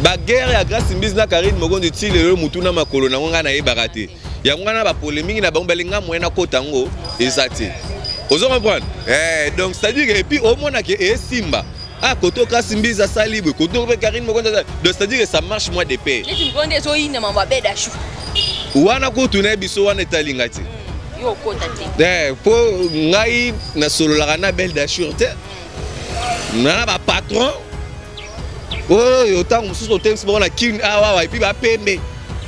Baguerre ya Grâce Mbizi na Karine Mokonzi ti lelo mutu na makolo nango ngai nayebaka te. Yango wana bapolémique na bango balinga moyen nakota yango eza te. Ozo comprendre? Eh, donc c'est à dire et puis omona ke esimba. Ah, koto Grâce Mbizi asali boye, koto mpe Karine Mokonzi asali. Donc c'est à dire que ça marche moi de paix. Neti mikondo ezoyinda mambo ya bedashu. Wana kutu na biso wana etalinga te. Yo okota te. Eh, po ngai nasololaka na Belle Dashur te. Na ba patron oyo ntango mosusu otemisi bango na kin awawa epuis bapembe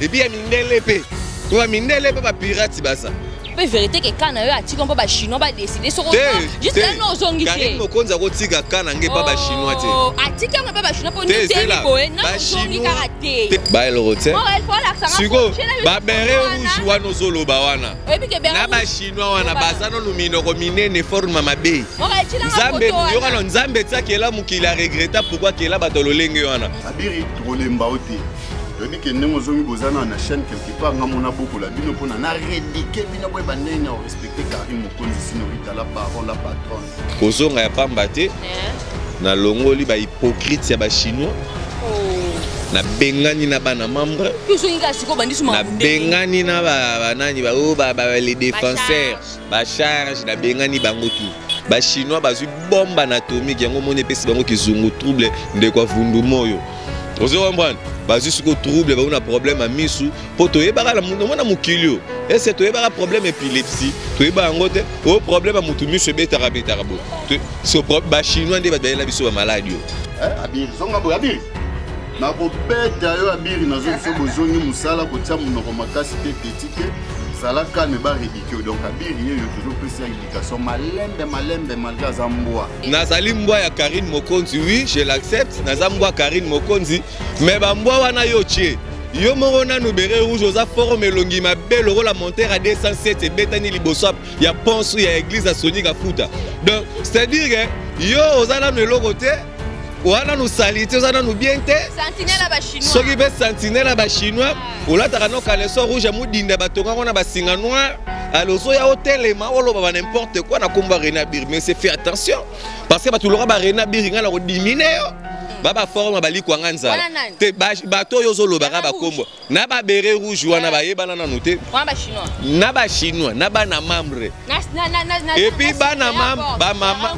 epuis ya mindele mpe po bamindele mpe bapirate baza mpe verité ke ka na yo atika mpo bachinois badeside soko juste no ozongi te Karine Mokonzi akotika ka na nge mpa bachinois te oh, atiki yango mpe bachinois mpo nitemi boye na ozongi kaka te baeloko te sikoyo babere rouge wana ozoloba wana na bachinois wana baza nanu minoko minene forme mabe. Nzambe yokano nzambe ti akela mokili aregreta pourkui akela bato ya lolenge wana. Abiri tokolemba yo te oyebi ke ndenge ozongi boza na na chaîne quelque part nga mona bokola bino mpona na redike bino boyeba ndenge na orespecte Karine Mokonzi sinorita la baron la patronne. Kozonga ya pamba te eh. Nalongoli ba hypocrite ya ba chinois oh. Nabengani na bana membre, nabengani na banani oyo les défenseurs bacharge, nabengani bango tout. Bachinois bazwi bombe anatomique yango omoni epesi bango kizungu trouble ndeko avundu moyo. Ozo comprendre? Bazwi siko trouble bango na problème ya misu mpo toyebaka omona mokili oyo ese toyebaka problème épilepsie toyeba yango te oyo problème ya motu misu ebetaka betaka boye so bachinois nde bato bayela biso bamaladi oyo. Abiri zonga boye Abiri nakobeta yo Abiri nazo biso bozongi mosala kotia monoko makasi te teti te zala calme baredike yo donc Abiri yeyo tozopesa éducation malembe malembe malgré aza mbwa. Nazali mbwa ya Karine Mokonzi, oui je l'accepte, naza mbwa Karine Mokonzi, mais bambwa wana yo tie yo moko nanu beret rouge oza forme elongi mabe lokola montere ya 207 ebetani liboso ya ponsu ya église ya Sony Kafuta. Donc c'est à dire que yo oza nanu eloko te, oza nanu salite, oza nanu bien te. Soki mpe sentinelle ya bachinois olataka no caleçon rouge ya modinda batongango na basinga noir, alors ozoya otelema oloba ba n'importe quoi na kombo ya René Abiri. Mais c'est fait attention parce que bato loka ba René Abiri nga na kodimine yo ba ba forme balikwanga nzala te bato oyo ozolobaka bakombo na ba beret rouge wana bayebana nanu te na bachinois na bana membre et puis bana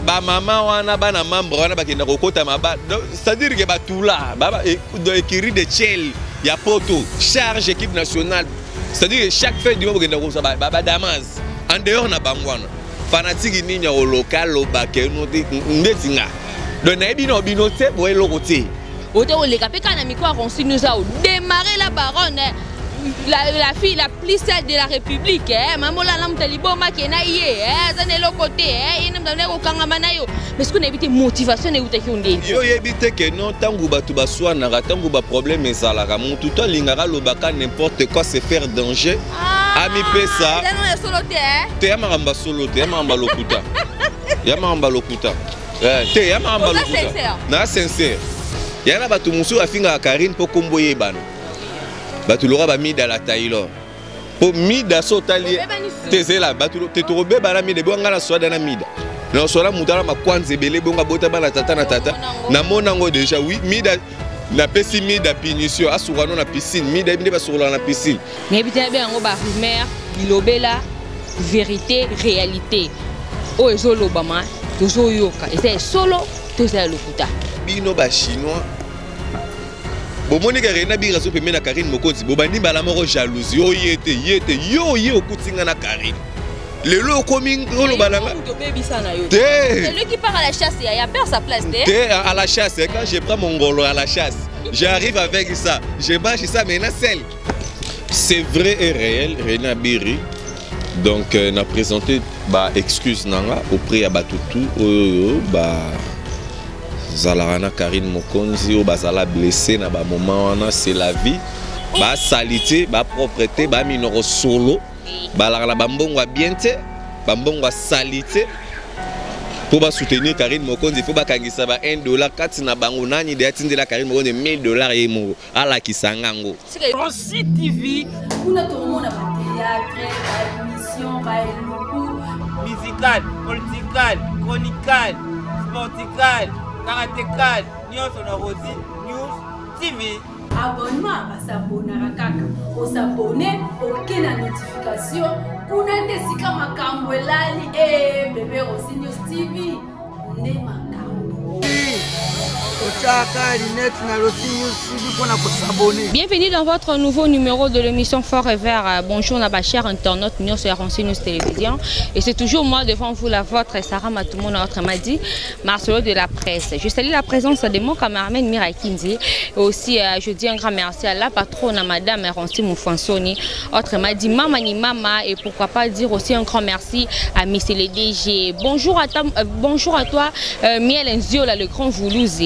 bamama wana bana membre wana bakenda kokota maba c'est-à-dire que batula écurie de chel ya poto charge équipe nationale, c'est-à-dire que chaque fin du mois bakenda kozwa badamas en dehors na bango wana fanatike nini ya koloka alobaka eno te ndeti nga donc nayebi na bino te boye eloko te. Ote oleka mpe kaka na micro ya Ronsi News ao démarrer la baronne la fille la plus sale de la République eh mamola na muta liboma ke na ye eh aza na eloko te eh ye na muta kokangama na yo mais ce qu'on évite motivation na eutaki yo ndenge yo yebi te ke non ntango bato baswanaka ntango baproblème ezalaka motu to alingaka alobaka n'importe quoi se faire danger amipesa te ya makambo ya solo te ya makambo ya lokuta ya makambo ya lokuta te ya makambo ya lokuta na sincère ya na bato mosusu afingaka Karine mpo kombo eyebana bato loka bamida la Taylor mpo mida so otali te zela bato te tokobeba na mida ebonga ngai na swada na mida na swada moto ala makwanza ebele ebonga bota bana tata na tata namona yango déjà oui mida napesi mida punition asuka no na piscine mida yebi nde basukolaka na piscine. Nayebi te nayebi yango ba rumeur bilobela vérité réalité oyo ezolobama tozoyoka eza ya solo to eza ya lokuta. Bino ba chinois bomoni ke René Abiri azo pembeni na Karine Mokonzi bobandi mbala moko jalousie oyo ye te ye te yo ye okuti nga na Karine lelo okomi oloba na nga te. Celui qui part à la chasse ya perd sa place te. Te à la chasse quand je prends mon ngolo à la chasse j'arrive avec ça je mange ça maintenant seul. C'est vrai et réel René Abiri donc na présenté ba excuse nanga auprès ya bato tout oyo ba zalaka na Karine Mokonzi oyo bazala blessé na ba moment wana c'est la vie ba salité ba propreté ba minoko solo balaka na bambongo ya bien te bambongo ya salité mpo basoutenir Karine Mokonzi il faut bakangisa ba 1 dollar kati na bango nani de atindela Karine Mokonzi 1000 dollars ye moko alakisa ngango. Rossy TV kuna tokomona ba théâtre ba émission ba eluku musical political chronical sportical karatekal nyonso na Rossy News TV. TV. Abonnement basabonaka kaka osabone oke na notification kuna nde esika makambo elali e bebe Rosi News TV nde makambo. Otyaka linete na Rosi News TV mpona kosabone. Bienvenue dans votre nouveau numéro de l'émission Fort et Vert. Bonjour na chers internautes nyonso ya Rosi News Télévision. Et c'est toujours moi devant vous, la vôtre, Sarah Matumona, autrement dit Marcelo de la presse. Je salue la présence de mon cameraman Mira Kinzi. Et aussi, je dis un grand merci à la patronne, à Madame Ronsi Moufansoni, autrement dit Mama ni Mama. Et pourquoi pas dire aussi un grand merci à Monsieur le DG. Bonjour à, ta, bonjour à toi, Miel Nziola, le grand Voulouse,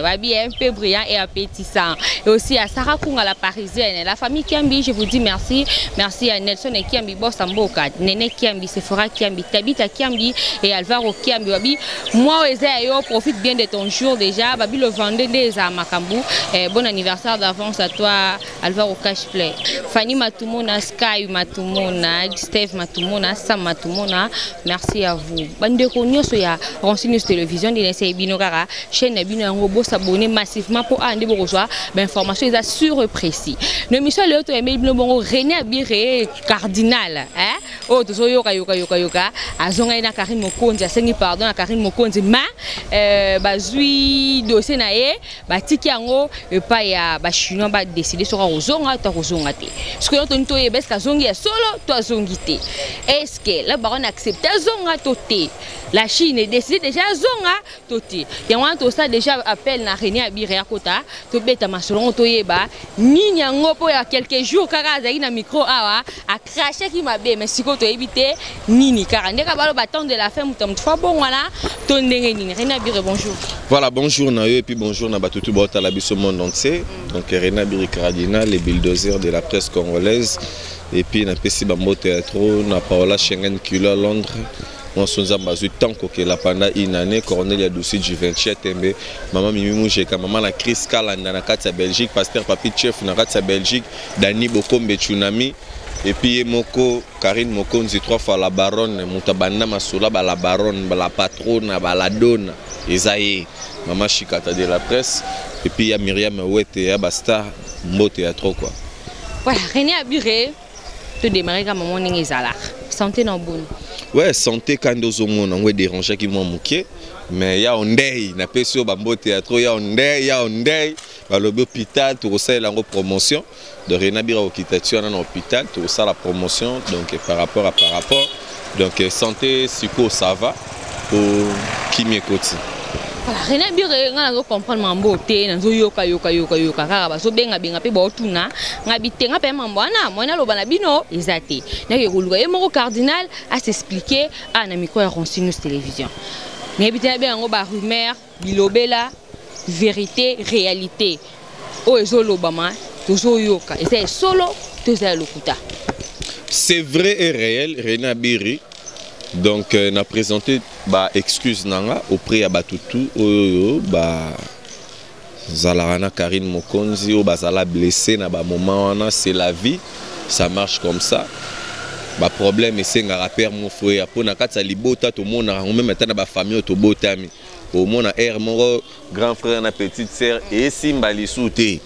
Wabi, un peu brillant et appétissant. Et aussi à Sarah Kunga, la parisienne. La famille Kiambi, je vous dis merci. Merci à Nelson et Kiambi, Boss Mboka, Nene Kiambi, Sephora Kiambi, Tabita Kiambi et Alvaro Kiambi. Wabi, moi, Ezeyo, profite bien de ton jour déjà. Babi le vendait des Makambu. Bon anniversaire d'avance à toi, Alvaro Cashplay. Fanny Matumona, Sky Matumona, Steve Matumona, Sam Matumona, merci à vous. Bandeko nyonso ya Rosi News Télévision, de l'essai bino kaka, chaîne bino yango bo s'abonner massivement pour ande bo reçoit ba information eza sûr et précis. No mission le to aimé bino bongo René Abiré cardinal, hein? Oh tozo yoka yoka yoka yoka, azonga na Karine Mokonzi, asengi pardon na Karine Mokonzi, ma bazui dossier na ye, batiki yango epai ya ba chinois ba décider soka kozonga to kozonga te. Soki to nto yeba est-ce azongi ya solo to azongi te. Est-ce que la baronne accepte azonga to te? La Chine est décidé déjà azonga to te. Yango wana tosala déjà appel na René Abiré akota, to beta masolo to yeba nini yango po ya quelques jours kaka azali na micro awa a craché ki mabe, mais siko to yebi te nini kaka ndeka balo ba temps de la fin mutu mutu fa bon wana to ndenge nini. René Abiré, bonjour. Voilà, bonjour na yo et puis bonjour na batutu bota la biso monde entier. Donc René Abiré cardinal, les bulldozers de la presse congolaise et puis na pesi ba mbote ya trop na Paola Schengen Kilo à Londres. Moi, nzambe azwi temps kokela pendant une année. Cornelia Doussi Givenchy Tembe, Mama Mimi Mujeka, Mama na Chris Kalanda na kati ya Belgique, Pasteur Papi Chef na kati ya Belgique, Dani Bokombe Tsunami et puis ye moko Karine Mokonzi trois fois la baronne, moto abanda masolo ba la baronne, ba la patronne, ba la donna, eza ye Mama Chikata de la presse et puis ya Myriam Wete ya ba star mbote ya trop quoi. Voilà, René Abiré to démarrer comme maman ndenge ezalaka. Santé na boni? Ouais, santé quand ozomona yango edérangeaki mwa moke, mais ya ondei napesi oyo bambote ya trop, ya ondei, ya ondei balobi hôpital tokosalela yango promotion. Donc René Abiré kokita ti wana na hôpital, tokosala promotion. Donc par rapport donc santé sikoyo ça va, po kimi ekoti. Voilà, René Abiré, nga nazo comprendre mambo te, nazoyoka yoka yoka yoka kaka bazobengabenga mpe baotuna nga bitenga mpe mambo wana mwana aloba na bino eza te. Nake koluka ye moko cardinal as'expliquer a na micro ya Ronsi News Télévision. Nayebi te nabenga yango barumeur, bilobela, vérité, réalité oyo ezolobama tozoyoka eza esolo to eza ya lokuta? C'est vrai et réel, René Abiri donc na présenté ba excuse nanga auprès ya batutu oyo ba zalaka na Karine Mokonzi, oyo bazala blessé na bamoment wana. C'est la vie, ça marche comme ça. Baproblème esengaka père mofoya mpo na kati ya libota tomonaka yango, même ata na bafamille oyo tobotami, omona aire moko grand frère na petite sœur esimba lisu te,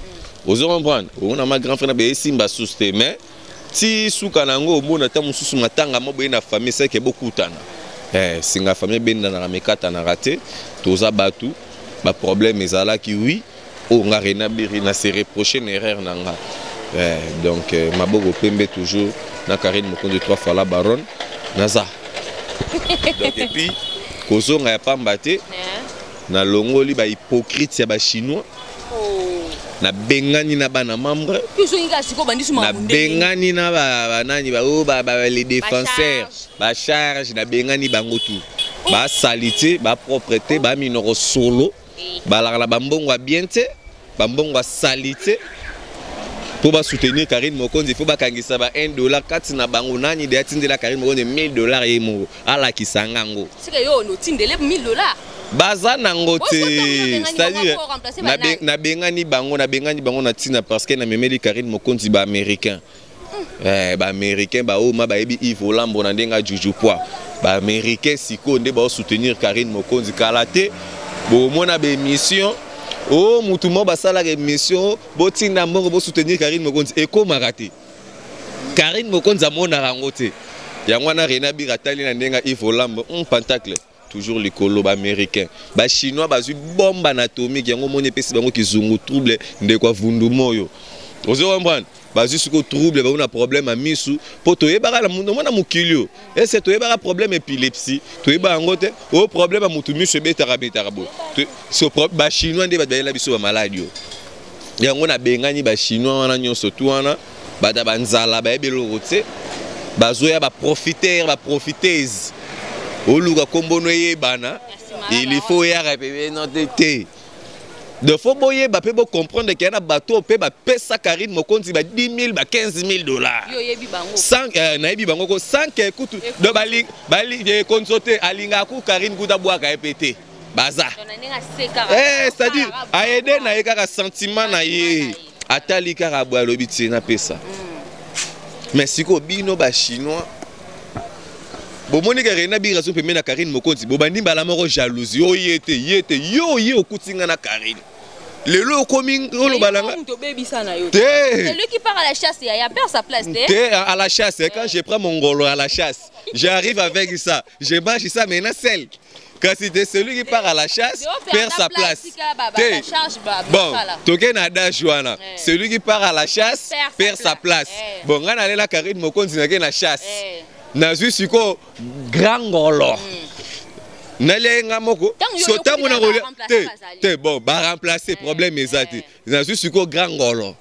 ozo comprendre, omona ma grand frère na be esimba susu te, mais ti suka na yango omona ata mosusu matanga mo boye na famille seke bokutana. Singa famille ebendanaka mekatanaka te, toza bato. Baproblème ezalaki, oui, oyo nga René Abiri na se reproche na erreur na nga. Donc maboko pembe toujours na Karine Mokonzi trois fois la baronne naza. Donc et puis kozonga ya pamba te, nalongoli bahypocrite ya bachinois, nabengani na bana membre, nabengani na banani oyo les défenseurs, bacharge, nabengani bango tu basali te, bapropre te, baminoko solo, balaka na bambongo ya bien te, bambongo ya sali te. Mpo basoutenir Karine Mokonzi, faut bakangisa ba 1 dollar kati na bango. Nani de atindela Karine Mokonzi 1000 $? Ye moko alakisa ngango. Baza nango te, c'est-à-dire nabengani bango, nabengani bango na ntina parce que namemeli Karine Mokonzi baaméricain, baaméricain baoma bayebi Yves Olambo na ndenge ajuju poi baaméricain sikoyo nde baosoutenir Karine Mokonzi. Kala te bomona baémission. O mutu moko basalaka émission, botinda mbongo bosoutenir Karine Mokonzi, ekomaka te. Karine Mokonzi amonaka yango te. Yango wana Rena Bira atali na ndenge ya Yves Olambo, pentacle toujours likolo. Baaméricain, bachinois bazwi bombe anatomique, yango omoni epesi bango kizungu trouble. Ndeko avundu moyo, ozo comprendre? Bazwi sikoyo trouble, bango na problème ya misu, mpo toyebaka omona mokili oyo ese toyebaka problème épilepsie, toyeba yango te. Oyo problème ya motu misu ebetaka betaka boye. So bachinois nde bato bayela biso bamaladi oyo. Yango nabengani bachinois wana nyonso tu wana, bato ya banzala, bayebi eloko te, bazoya baprofiter, baprofitese. Oluka kombono eyebana, il faut oyaka pembeni te te. Donc faut boyeba mpe bocomprendre ke ya na bato oyo mpe bapesa Karine Mokonzi ba 10 000, ba 15 000 $. Yo oyebi bango? Sans nayebi bango ko sans ke kutu donc bali konzo te, alingaka ku Karine kuta abwaka ye mpe te, baza. Donc, na ndenge asekaka. C'est-à-dire aede na ye kaka sentiment na ye, atali kaka boye, alobi tie napesa. Mais sikoyo bino bachinois bomoni ke Rena Bira so pembeni na Karine Mokonzi, bobandi mbala moko jalousie. Oyo ye te, ye te, yo ye okuti nga na Karine, lelo okomi oloba na nga. Moto obebisa na yo. Te. Celui qui part à la chasse, ya perd sa place te. Te, à la chasse, quand je prends mon ngolo à la chasse, j'arrive avec ça, je mange ça maintenant seul. Kasi te, celui qui part à la chasse perd sa place te. Bon, toke na adage wana: celui qui part à la chasse perd sa place. Bon, ngai nalela Karine Mokonzi, nake na chasse, nazwi sikoyo grand ngolo, nalia ye nga moko. So ntango nakolia te te, bon, baremplace, problème eza te. Nazwi sikoyo grand ngolo,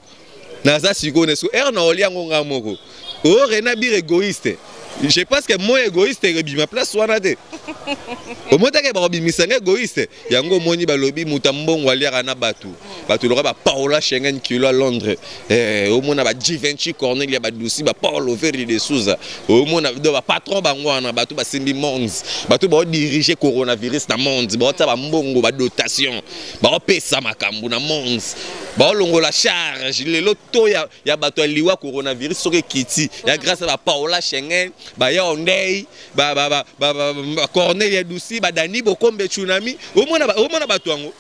naza sikoyo na sikoyo ere na olia yango nga moko. Oyo Rena Bir égoïste, je pense que moi égoïste ebima place wana te. Omotaki bakobimisa nga égoïste. Yango omoni balobi moto ya mbongo aliaka na bato, bato loka bapaola Schengen kilo ya Londres, omona ba Givenchy Cornelia, badusi bapaolo Veri de Souza, omona do bapatron bango wana, bato basimbi monde, bato baodirige coronavirus na monde, baotia bambongo, badotation, baopesa makambo na monde, baolongola charge. Lelo to ya bato ya liwa coronavirus soki ekiti ya grâce ya bapaola Schengen, baya ondei, bacornelia dusi, badani bokombe tsunami, omona bato yango,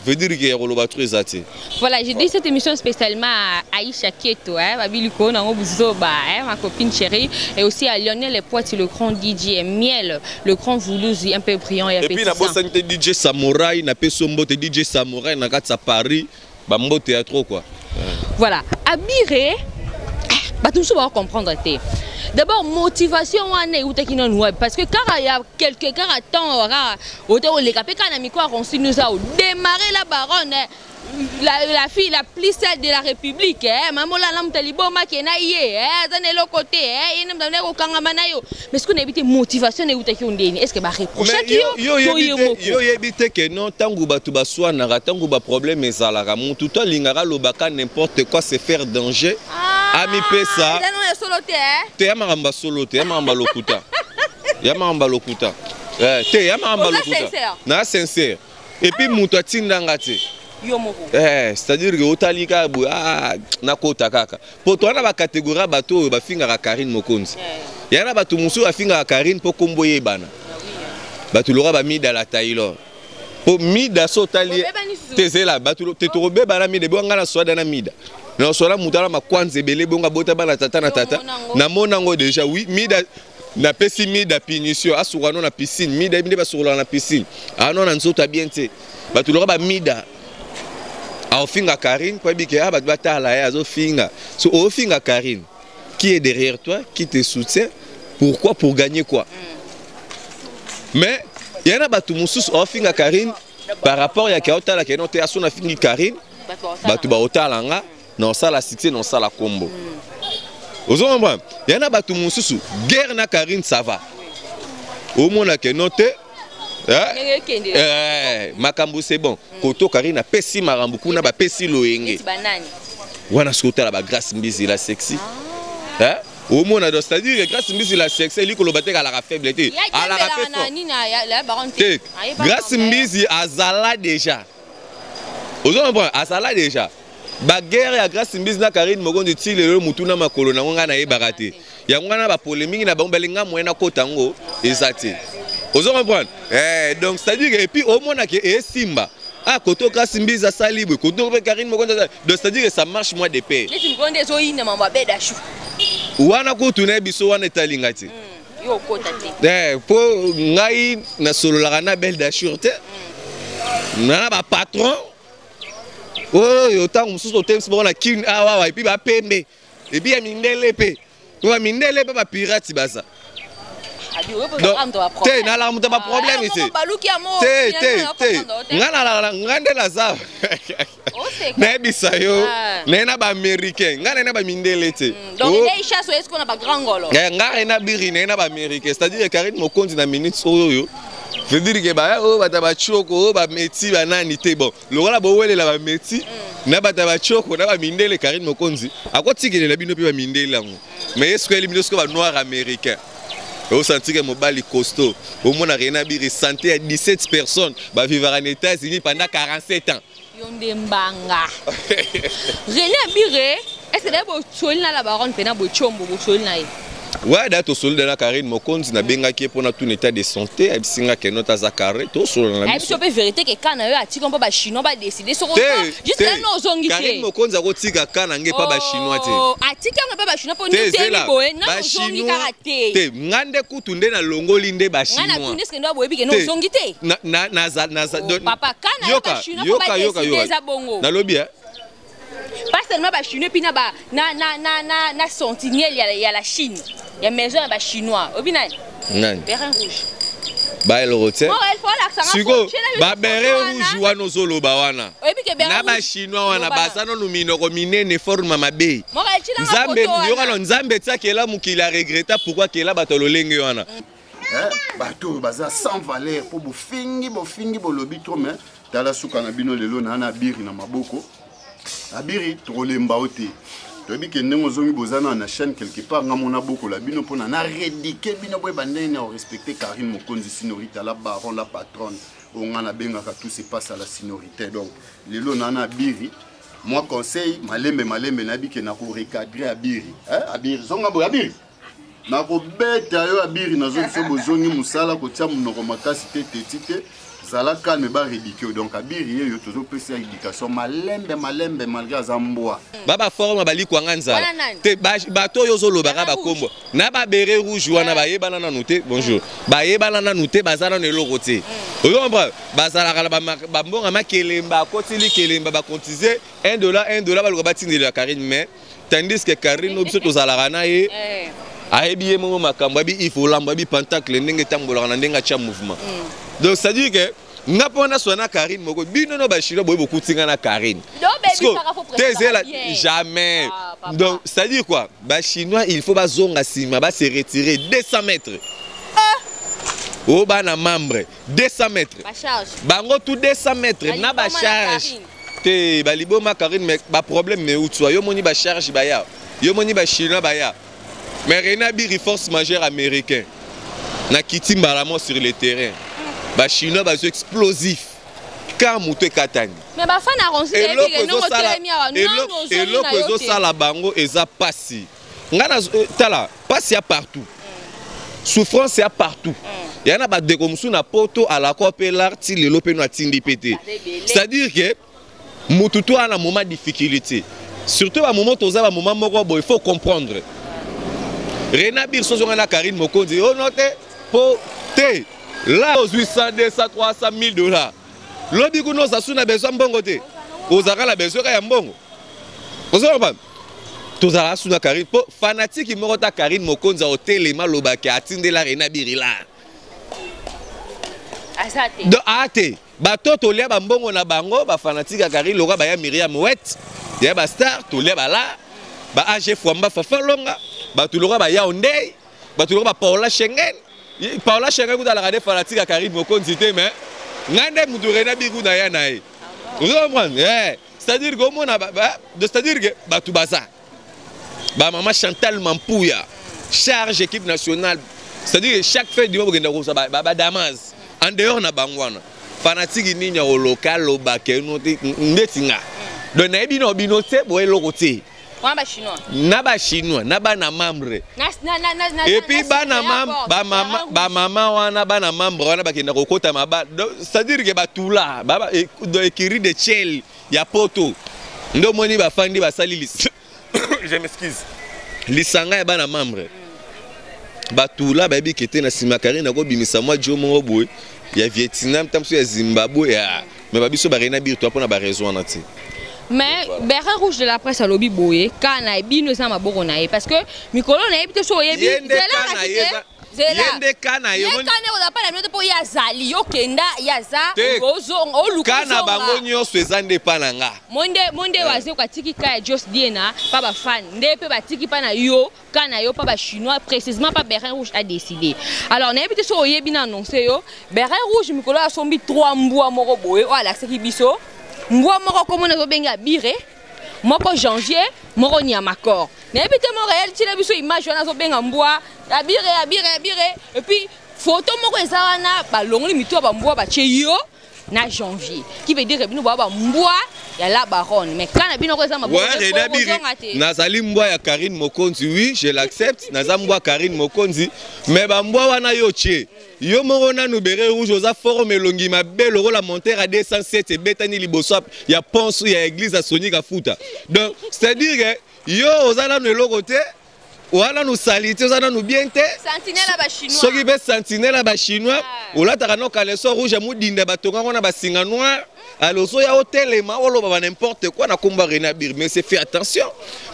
veut dire que ya koloba trop eza te. Voilà, j'ai dit cette émission spécialement à Aïcha Keto, hein, Babi Luko, Nango Buzoba, hein, ma copine chérie, et aussi à Lionel Poiti, le grand DJ, Miel, le grand Voulouse, un peu brillant et Et puis appétissant. Nabosani te DJ Samouraï, napesi yo mbote DJ Samouraï na kati ya Paris, bambote ya trop quoi. Voilà, Abiré, bato mosusu comprendre te. D'abord, motivation wana eutaki nanu wapi? Parce que kaka ya quelque kaka temps kaka ote oleka mpe kaka na micro ya Ronsi News, odémarrer la baronne, la fille la plus sale de la République, mama olala moto liboma ke na ye, aza na eloko te, ye nde moto kokangama na yo. Mais ce que nayebi te, motivation eutaki yo ndeni? Est ce que bareprochaki yo to ye moko? Yo oyebi te ke non, ntango bato baswanaka, ntango baproblème ezalaka, motu to alingaka alobaka n'importe quoi, se faire danger, amipesa. Eza no ya solo te, eh? Te, ya makambo ya solo te, ya makambo ya lokuta, ya makambo ya lokuta. Te, ya makambo ya Oza lokuta. sincère? Na sincère, et puis moto atindanga te. Yo moko. C'est-à-dire que otali kaka boye, ah, nakota kaka po toza na bacatégorie ya bato oyo bafingaka Karine Mokonzi. Ya na bato mosusu bafingaka Karine mpo kombo eyebana, bato loka bamida la Taylor, mpo mida so otali Bobebani susu. te, zela bato te, tokobebana mida ebonga ngai na swada na mida na swada, moto ala makwanza ebele ebonga bota bana tata na tata. Omona yango. Namona yango déjà, oui. Mida napesi mida punition, asuka no na piscine. Mida yebi nde basukolaka na piscine, ano na nzoto ya bien te. Bato loka bamida aofinga Karine mpo yebi ke bato batala ye azofinga. So ofinga Karine, qui est derrière toi, qui te soutient? Pourquoi? Pour gagner quoi? Mais ya na bato mosusu aofinga Karine par rapport ya ke aotala ke no te, aso nafingi Karine, bato baotala nga na osala succès, na osala kombo. Ozo comprendre? Ya na bato mosusu, guerre na Karine, ça va, omona ke no te, eh? Ndenge ekende. Makambo c'est bon, koto Karine apesi makambo kuna, bapesi loyenge. Neti banani? Wana soki otala bagrâce Mbizi la sexy, eh? Omona, donc c'est-à-dire que Grâce Mbisi la sexy eli koloba te alaka faible te, alaka pe na fort. Nini ya baron? Te, Grâce Mbizi azala déjà, ozo comprendre, azala déjà. Baguerre ya Grâce Mbizi na Karine Mokonzi ti lelo, mutu na makolo nango ngai nayebaka te. Yango wana bapolémique na bango balinga moyen nakota yango eza te. Ozo comprendre? Donc c'est à dire que et puis omona ke esimba. Ah, koto kasi mbiza asali boye, koto mpe Karine Mokonzi asali. Donc c'est à dire que ça marche moi de paix. Neti mokolo nde ezoyinda mambo ya bedashu. Wana kutu nayebi so wana etali ngai te. Yo okota te. Eh, po ngai nasololaka na belle dashur te. Na ba patron oyo ntango mosusu otemisi bango na kin awa epuis bapembe epuis ya mindele mpe po bamindele mpe bapirate baza te nalaka moto ya baproblème te te te te ngai nalaka ngai nde naza nayebisa yo naye na baaméricain ngai naye na bamindele te ngai na biri naye na baaméricain c'est-à-dire Karine Mokonzi na minute oyo veut dire que baya oyo bato ya batioko oyo bameti banani te bon lokola bowelela bameti na bato ya batioko na bamindele Karine Mokonzi akotikelela bino mpe bamindele yango mais ye sikoyo bino sikoyo banoir américain osanti ke mobali costaud omona Rena Biri santé ya 17 personnes bavivaka na États-Unis pendant 47 ans. Yo nde mbanga René Abire, est-ce que d'ailleurs bosoli na la baronne mpe na bochombo bosoli na ye? Ouais, da tosoli na Karine Mokonzi, nabengaki ye mpona tout état de santé, ayebisi nga ke note aza carré, tosolola na biso mpe vérité ke ka na yo atika mpo bachinois badécide soko jusque là no ozongi te. Karine Mokonzi akotika ka na nge mpa bachinois te. Atika yango mpe bachinois mpo nde boye na ozongi kaka te. Te, nga nde kutu nde nalongoli nde bachinois. Nga natuni eske nde boyebi ke no ozongi te. Na na na papa ka na yo bachinois mpo badécide eza bongo. Nalobi pas seulement ba chinois puis na ba na na na na na sentinelle ya la Chine ya maison ya ba chinois obi nani nani béret rouge ba eloko te siko ba béret rouge wana ozoloba wana na ba chinois wana baza nanu minoko minene forme mabe. Nzambe yokano nzambe tiakela mokili a regretta pourquoi kela bato lolenge wana. Bato oyo baza sans valeur mpo bofingi bofingi bolobi trop mais tala suka na bino lelo na na abiri na maboko. Abiri tokolemba yo te. Toyebi ke ndenge ozongi boza na na chaîne quelque part nga mona bokola bino mpona na rééduquer bino boyeba ndenge na respecter Karine Mokonzi Sinorita la baron la patronne oyo nga nabengaka tout se passe à la Sinorité. Donc lelo na na abiri moi conseil malembe malembe nayebi ke nako recadrer abiri. Abiri zonga boye abiri nakobeta yo abiri nazo biso bozongi mosala kotia monoko makasi te teti te zala calme ba rééduquer. Donc abiri ye yo tozopesa éducation malembe malembe malgré aza mbwa. Ba forme balikwanga nzala te bato oyo ozolobaka bakombo na ba béret rouge wana bayebana nanu te. Bonjour, bayebana nanu te, baza nanu eloko te. Ozo comprendre, bazalaka na bambonga makelemba akotili kelemba bakontize 1 dollar 1 dollar baluka batindelela Karine. Mais tandis que Karine oyo biso tozalaka na ye ayebi ye moko makambo, ayebi if olambo, ayebi pentacle ndenge etambolaka na ndenge atya mouvement. Donc c'est à dire que nga mpo naswa na Karine moko bino no bachinois boye bokuti nga na Karine te zela jamais. Donc c'est à dire quoi, bachinois il faut bazonga nsima, base retirer 200 mètres oyo bana membre 200 mètres bango tout 200 mètres na bacharge te baliboma Karine. Mais baproblème me utswa yo moni bacharge baya yo moni bachinois baya. Mais René Biri force majeure américain na kiti mbala mo sur le terrain, bachinois bazo explosif ka moto ekatani. Eloko ezosala bango eza pasi. Nga na tala pasi ya partout, souffrance ya partout ya na bandeko mosusu na poto alako mpe lar ti lelo mpe no atindi mpe te. C'est-à-dire que mutu to ana moment difficulté, surtout bamoment toza bamoment moko boye, il faut comprendre. Rena Bir sozonga na Karine Mokonzi oyo no te po te la ozwi 100 200 300 1000 dollars lobi kuna oza su na besoin mbongo te, ozalaka na besoin kaka ya mbongo. Ozomba tozalaka su na Karine mpo fanatike moko ta Karine Mokonzi aotelema alobaki atindela Rena Birila donc aa te bato tolia bambongo na bango bafanatike ya Karine loka baya Miriam Wet ya bastar tolia bala ba AG Fwamba Fafa Longa bato loka baya Ondei bato loka ba Paola Schengen. Paola Schengen kuta alaka nde fanatike ya Karine Mokonzi te mais ngai nde mutu Rena Biku na ya na ye. Ozo comprendre, c'est-à-dire que omona, c'est-à-dire que bato baza bamama Chantal Mampuya charge équipe nationale, c'est-à-dire que chaque fin du mois bokenda kozwa badamas en dehors na bango wana fanatike nini ya koloka alobaka eno te ndeti nga. Donc nayebi na bino te boye eloko te. Wana bachinois. Na bachinois na bana membre. Et puis bana bamama wana, bana membre wana bakenda kokota maba, c'est-à-dire ke batula écurie de chel ya poto nde omoni bafandi basali, je m'excuse, lisanga ya bana membre batula, bayebi ke te na nsima Karine nakobimisa mwa jo moko boye ya Vietnam, ta mosusu ya Zimbabwe ya, mais babiso barena biri to mpona baraison wana te. Mais béret rouge de la presse alobi boye, ka na bino eza maboko na ye, parce que mikolo nayebi te so oyebi. Ye nde ka na ye. Ye nde ka na ye. Ye ka ne oza pa na bino te, mpo ye azali, yo kenda, ye aza. Te. Oluka. Ka na bango nyonso eza nde epa na nga. Monde waze atiki ka ya Jos Diena pa bafan nde mpe batiki mpa na yo, ka na yo pa bachinois, précisément pa béret rouge a décidé. Alors nayebi te so oyebi na annonce yo, béret rouge mikolo asombi 3 mbwa moko boye oyo alakisaki biso. Mbwa moko komona azobenga Abire, moko Janvier, moko Niamakor. Nayebi te, Montréal tiela biso image wana, azobenga mbwa Abire, Abire, Abire. Et puis photo moko eza wana, balongoli mito ya bambwa, batie yo na Janvier, qui veut dire bino baa bambwa ya la baronne, mais ka na bino ko eza Ouais, Rena Biri, maboko te. Nazali mbwa ya Karine Mokonzi, oui, je l'accepte, naza mbwa Karine Mokonzi, mais bambwa wana yo tie. Yo moko nanu béret rouge oza forme elongi mabe lokola monteur à 207 ebetani liboso ya ponsu ya église ya Sony Kafuta. Donc, c'est-à-dire que yo oza nanu eloko te, oza nanu sali te, oza nanu bien te. Sentinelle ya bachinois. Soki mpe sentinelle ya bachinois. Ah. Olataka no caleçon rouge ya modinda, batongango na basinga noir. Alors ozoya otelema, oloba ba n'importe quoi na komba René Abiri. Mais c'est, fait attention,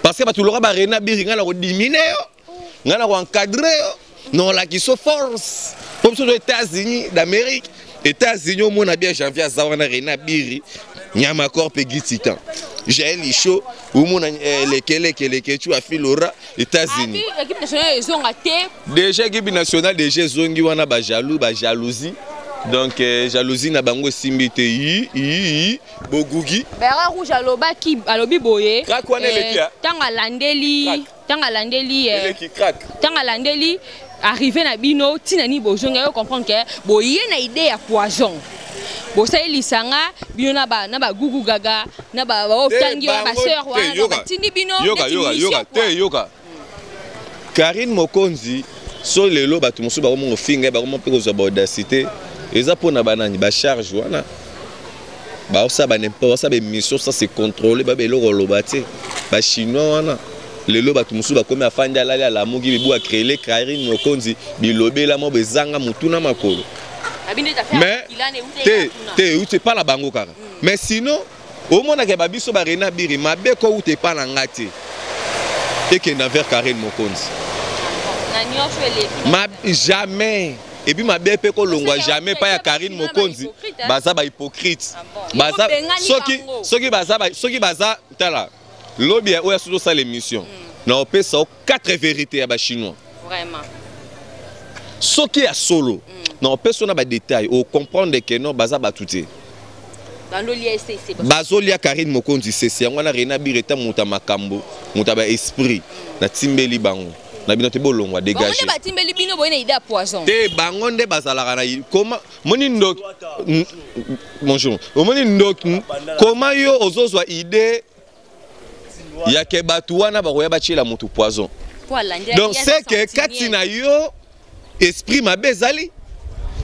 parce que bato loka ba René Abiri, ngai na kodimine yo, ngai na koencadre yo, na olakisa force po biso to États-Unis d'Amérique. États-Unis omona bien Janvier aza wana, René Abiri, Nyamakor mpe Guy Titan, Jael Isho, omona lekeleke leketu afilora États-Unis. Abi équipe nationale ezonga te. Déjà équipe nationale déjà ezongi wana, bajaloux, bajalousie. Donc jalousie na bango esimbi te, yi yi yi bogugi. Béret rouge alobaki, alobi boye. Crack wana eleki, ah. Ntango alandeli Crack. Ntango alandeli Eleki crack. Ntango alandeli arrivé na bino, ntina nini bozonga, yo comprendre ke boye na idée ya poison, bosali lisanga bino na bagugu gaga na baotangi wana, basœur wana batindi bino. Yoka, yoka, yoka te, yoka. Karine Mokonzi, so lelo bato mosusu bakomongo finga, bakoma mpe kozwa baaudacité, eza mpona banani bacharge wana baosala banimporte, basala baémission, ça c'est contrôlé, babe eloko oloba te. Bachinois wana lelo bato mosusu bakomi, afandi, alali, alamuki, bibu acréele Karine Mokonzi, bilobela mo bezanga motu na makolo. Mais te te, euti epa na bango kaka. Mais sinon omonaka babiso barena biri mabe ko uta epa na nga te, ekenda vers Karine Mokonzi. Na jamais. Et puis mabe mpe kolongwa jamais pa ya Karine Mokonzi. Baza bahypocrite, baza soki baza, soki baza, tala lobi oyo asuki osala émission na opesa o 4 vérité ya bachinois. Vraiment. Soki ya solo na opesa na badétail, ocomprendre ke non, baza bato te. Bazolia Karine Mokonzi sese. Yango wana Rena Bireta, moto ya makambo, moto ya baesprit, natimbeli bango na bino te, bolongwa, dégage. Batimbeli bino boye na idée ya poison. Te, bango nde bazalaka na koma moni ndoki. Bonjour. Omoni ndoki, koma yo ozozwa idée ya ke bato wana bakoya batiela motu poison. Donc c'est que kati na yo esprit mabe ezali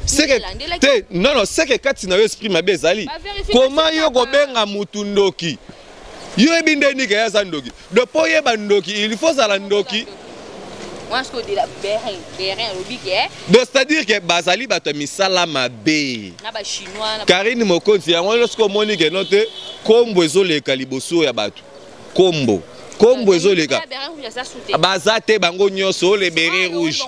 te. Non, non, c'est que kati na yo esprit mabe ezali. Koma yo kobenga mutu ndoki, yo yebi nde nini ye aza ndoki? Donc mpo oyeba ndoki, il faut ozala ndoki. Donc c'est-à-dire ke bazali bato ya misala mabe. Karine Mokonzi, yango soki omoni ke no te, kombo ezoleka liboso ya bato, kombo, kombo ezoleka, baza te bango nyonso oyo le béret rouge.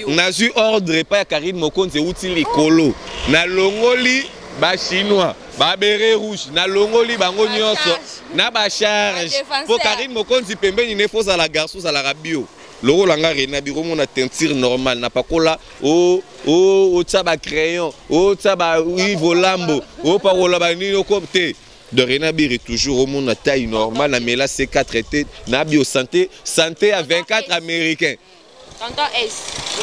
Nazwi ordre epai ya Karine Mokonzi, euti likolo, nalongoli bachinois, babéret rouge, nalongoli bango nyonso na bacharge, mpo Karine Mokonzi pembeni ne fo ozala garçon, ozalaka bio lokola nga Rena Biro, mona teinture normale napakola, otya bacrayon, otya ba Yves Olambo, opakola banini oko te. De Rena Biri toujours omona taille normale, namela C4 te, na bio santé, santé ya 24 américain.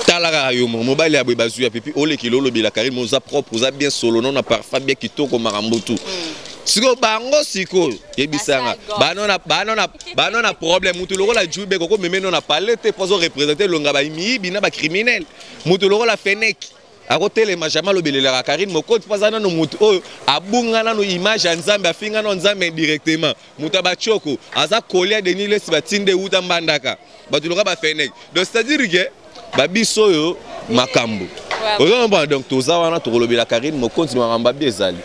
Tala kaka yo moko, mobali ya boye bazwi ya pipi, olekeli olobela Karine, oza propre, oza bien solo, no na parfum bien kitoko, makambo tu. Sikoyo bango sikoyo yebisanga bano na problème. Mutu lokola Jube kokomeme no na palais te, mpo azoreprésente elonga bamiyibi na bacriminel. Mutu lokola Fenek akotelema jamais alobelelaka Karine Mokonzi, mpo aza nano mutu oyo abunga nano image ya Nzambe, afinga nano Nzambe indirectement. Moto ya batioko aza kolia Denis Lesi, batinde euta Mbandaka, bato loka bafenek. Donc c'est à dire que babiso oyo makambo ozomona. Donc toza wana, tokolobela Karine Mokonzi, makambo abi ezali.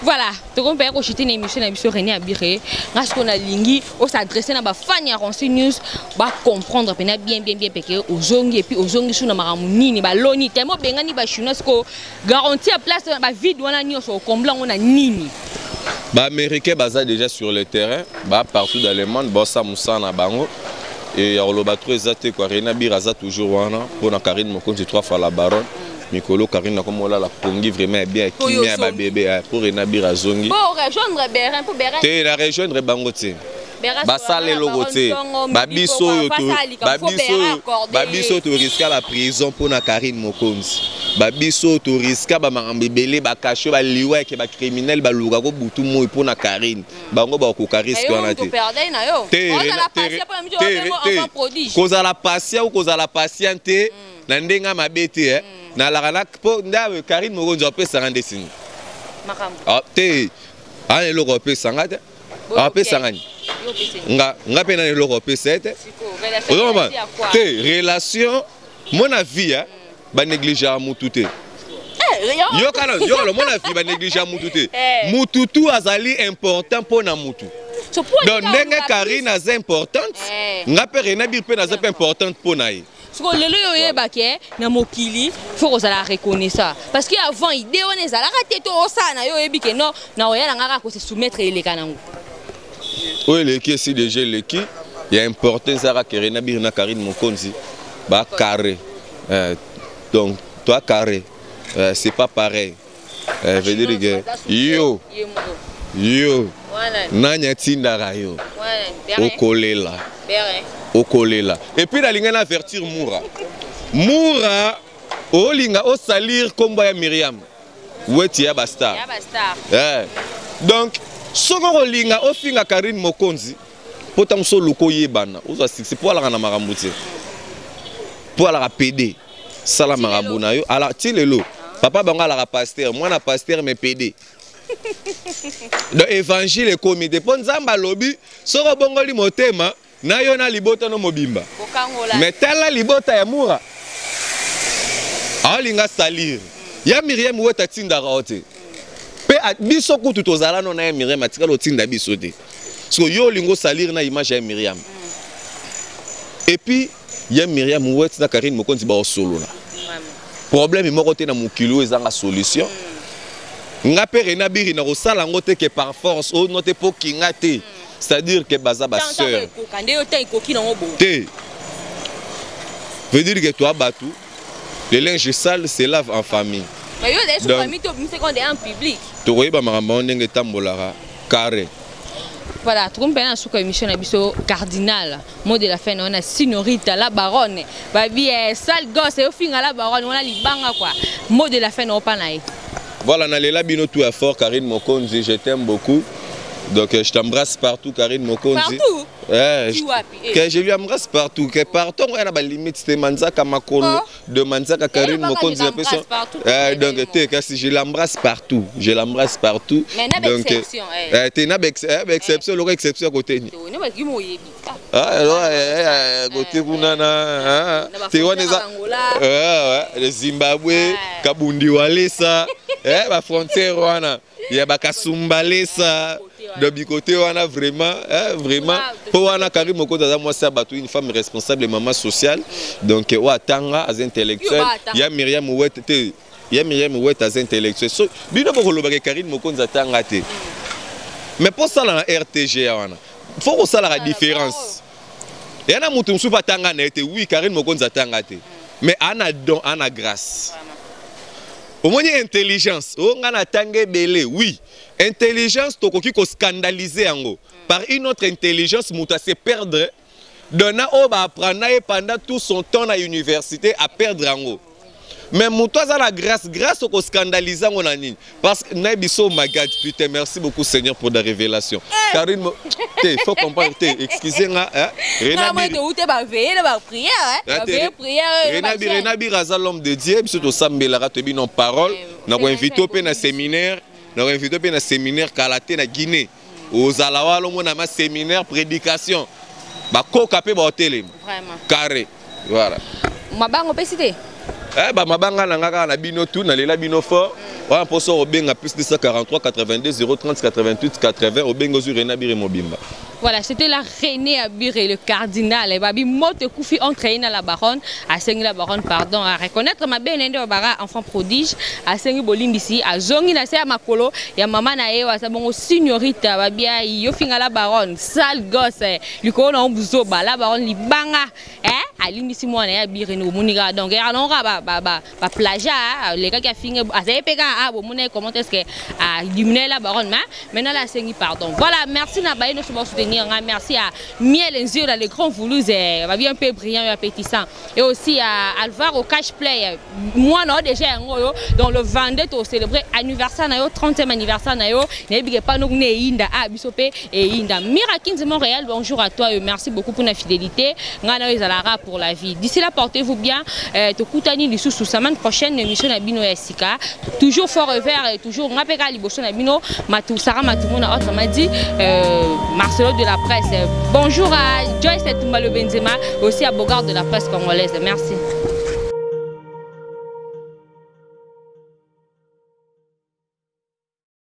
Voilà, tokomi mpenza kochuter na émission na biso. René Abire, nga sikoyo nalingi os'adresse na bafani ya Ronsi News, bacomprendre mpena bien bien bien peke ozongi, et puis ozongi su na makambo nini. Baloni temo obengani bachinois, sikoyo garantie ya place bavide wana nyonso, okombla yango na nini? Baaméricain baza déjà sur le terrain, ba partout dans le monde, baosala mosala na bango. E ya koloba trop eza te quoi. René Abire aza toujours wana mpona Karine Mokonzi, trois fois la baronne. Mikolo Karine nakoma olala pongi vraiment ya bien, ya kimia ya babebe, mpo René Abire azongi. Te, na rejoindre bango te, basala eloko te. Babiso oyo, babiso oyo toriska baprison mpona Karine Mokonzi, babiso oyo toriska bamakambo ebele, bakasho, baliwa yake, bacriminel baluka ko butu moi mpona Karine, bango bakokoka risque wana te. Kozala patient ou kozala patient te na ndenge ya mabe te, nalaka na mpo nda Karine Mokonzi apesanga nde sini te. Ana eloko apesanga te, apesanga ni nga, nga mpe nani eloko apesa ye te. Ozomba te relation mona vie banégligeaka mutu te. Yokana, yokana, mona vie banégligeaka mutu te. Mutu tu azali important mpo na mutu. Donc ndenge Karine aza importante, nga mpe René Abiri mpe naza mpe importante mpo na ye. Sikoyo lelo oyo oyebaki na mokili, faut kozala reconnaissant, parce que avant idée wana ezalaka te. To osala na yo, oyebi ke non, na oya na nga kaka kose soumettre, eleka nango. Oyo eleki esi déjà eleki. Ya important ezalaka ke René Abiri na Karine Mokonzi bacarré. Donc toi carré, c'est pas pareil. Veut dire que yo yo nani atindaka yo okolela, okolela. Et puis nalingai na avertir Mura. Mura, olinga osalir nkombo ya Miriam Weti ya bastar. Donc soki okolinga ofinga Karine Mokonzi mpo ntango so oluka oyebana, ozwa succès, mpo alaka na makambo te, mpo alaka pd, sala makambo na yo. Ala ti lelo papa bango alaka pasteur, mwana pasteur, mais pd. Donc évangile ekomi te, mpo Nzambe alobi soki obongoli motema na yo na libota no mobimba. Mais tala libota ya Mura, aolinga salir ya Miriam Wet, atindaka yo te. Mpe biso kutu tozala no na ya Miriam, atikala otinda biso te. Siko yo olingi osalir na image ya Miriam. Et puis ya Miriam Wet na Karine Mokonzi baosolola problème moko te na mokili oyo ezanga solution. Nga mpe René Abiri na kosala yango te ke par force oyo no te, mpo kinga te, c'est-à-dire que baza basœur te. Veut dire que toi bato, le linge sale se lave en famille. Tokoyeba makambo yango ndenge etambolaka carré. Voilà, tokomi mpenza na suka émission na biso. Cardinal, mot de la fin na wana. Sinorita la baronne babi sale gosse, eofinga la baronne wana libanga quoi. Mot de la fin na opa na ye. Voilà, nalela bino tout à fort. Karine Mokonzi, je t'aime beaucoup. Donc je t'embrasse partout, Karine Mokonzi. Partout. Eh, que je lui embrasse partout, que partout on a ba limite de manzaka makolo, oh, de manzaka Karine Mokonzi eh, donc te kasi je l'embrasse partout, je l'embrasse partout. Mais na donc exception. Eh, te na exception loko exception côté ni. Ah alors côté kuna na te wana eza le Zimbabwe, Kabundi Walesa, eh, ba frontière wana ya bakasumbalesa de bikote wana vraiment, eh, vraiment mpo wana Karine Mokonzi aza mwasi ya bato, une femme responsable, maman sociale. Donc oyo atanga, aza intellectuel. Ya Miriam Wet te, ya Miriam Wet aza intellectuel. So bino bokolobaka Karine Mokonzi atanga te, mais mpo sala na RTG ya wana, faut kosalaka différence ya na moto mosusu atanga na ye te. Oui, Karine Mokonzi atanga te, mais ana don, ana grâce. Omoni intelligence oyo ngai natanga ebele. Oui, intelligence tokoki koscandaliser yango par une autre intelligence. Moto ase perdre dona oyo baapprendre ye pendant tout son temps na université, aperdre yango. Mais moto aza na grâce, grâce okoscandalise yango na nini? Parce que nayebi so, oh my God, putain, merci beaucoup Seigneur pour la révélation. Eh. Karine, te, faut comprendre te, excusez nga, hein? Rena Bira aza l'homme de Dieu, biso tosambelaka, toyebi non parole. Nakoinvite mpe na séminaire, nakoinvite mpe na séminaire kala te na Guinée. Ozala wana, omona ma séminaire prédication, bakoka mpe baotelema carré, voilà. Mabango opesi te? Eh, bamabanga na nga kaka na bino tu, nalela bino fort wana. Mposo obenga plus 243 82 030 88 80, obenga, ozwi Rena Bire mobimba. Voilà, c'était la René Abire, le cardinal. Et babi moto kufi entre ye na la baronne, asengi la baronne pardon, à reconnaître ma belle nde bara enfant prodige, asengi bolimbisi, azongi na se ya makolo ya mama na ye wasa bongo signorita. Babi yo finga la baronne, sale gosse, likolo na buzoba, la baronne libanga, eh alimbisi mwana ya Abire no moni kaka. Donc ya non ba ba ba ba plagiat les gars qui a finga azali pe kaka ah bomona comment est-ce que a diminuer la baronne, mais maintenant la asengi pardon. Voilà, merci na baye nyonso soutenir nga. Merci à Miel Nziola, le grand Voulouse, va bien un peu brillant et appétissant, et aussi à Alvaro Cash Play, moi non déjà yango yo. Donc le 22 to célébrer anniversaire na yo, 30e anniversaire na yo. Nayebi ke pa no ne inda ah biso pe e inda. Mira 15 Montréal, bonjour à toi et merci beaucoup pour la fidélité. Nga na yo ezalaka pour la vie. D'ici là, portez-vous bien. Tokutani lisusu semaine prochaine, émission na bino ya sika, toujours fort vert et toujours nga pe kaka liboso na bino. Matu Sarah Matumona, autrement dit Marcelo de la presse. Bonjour à Joyce Tumbalo Benzema, aussi à Bogart de la presse congolaise. Merci.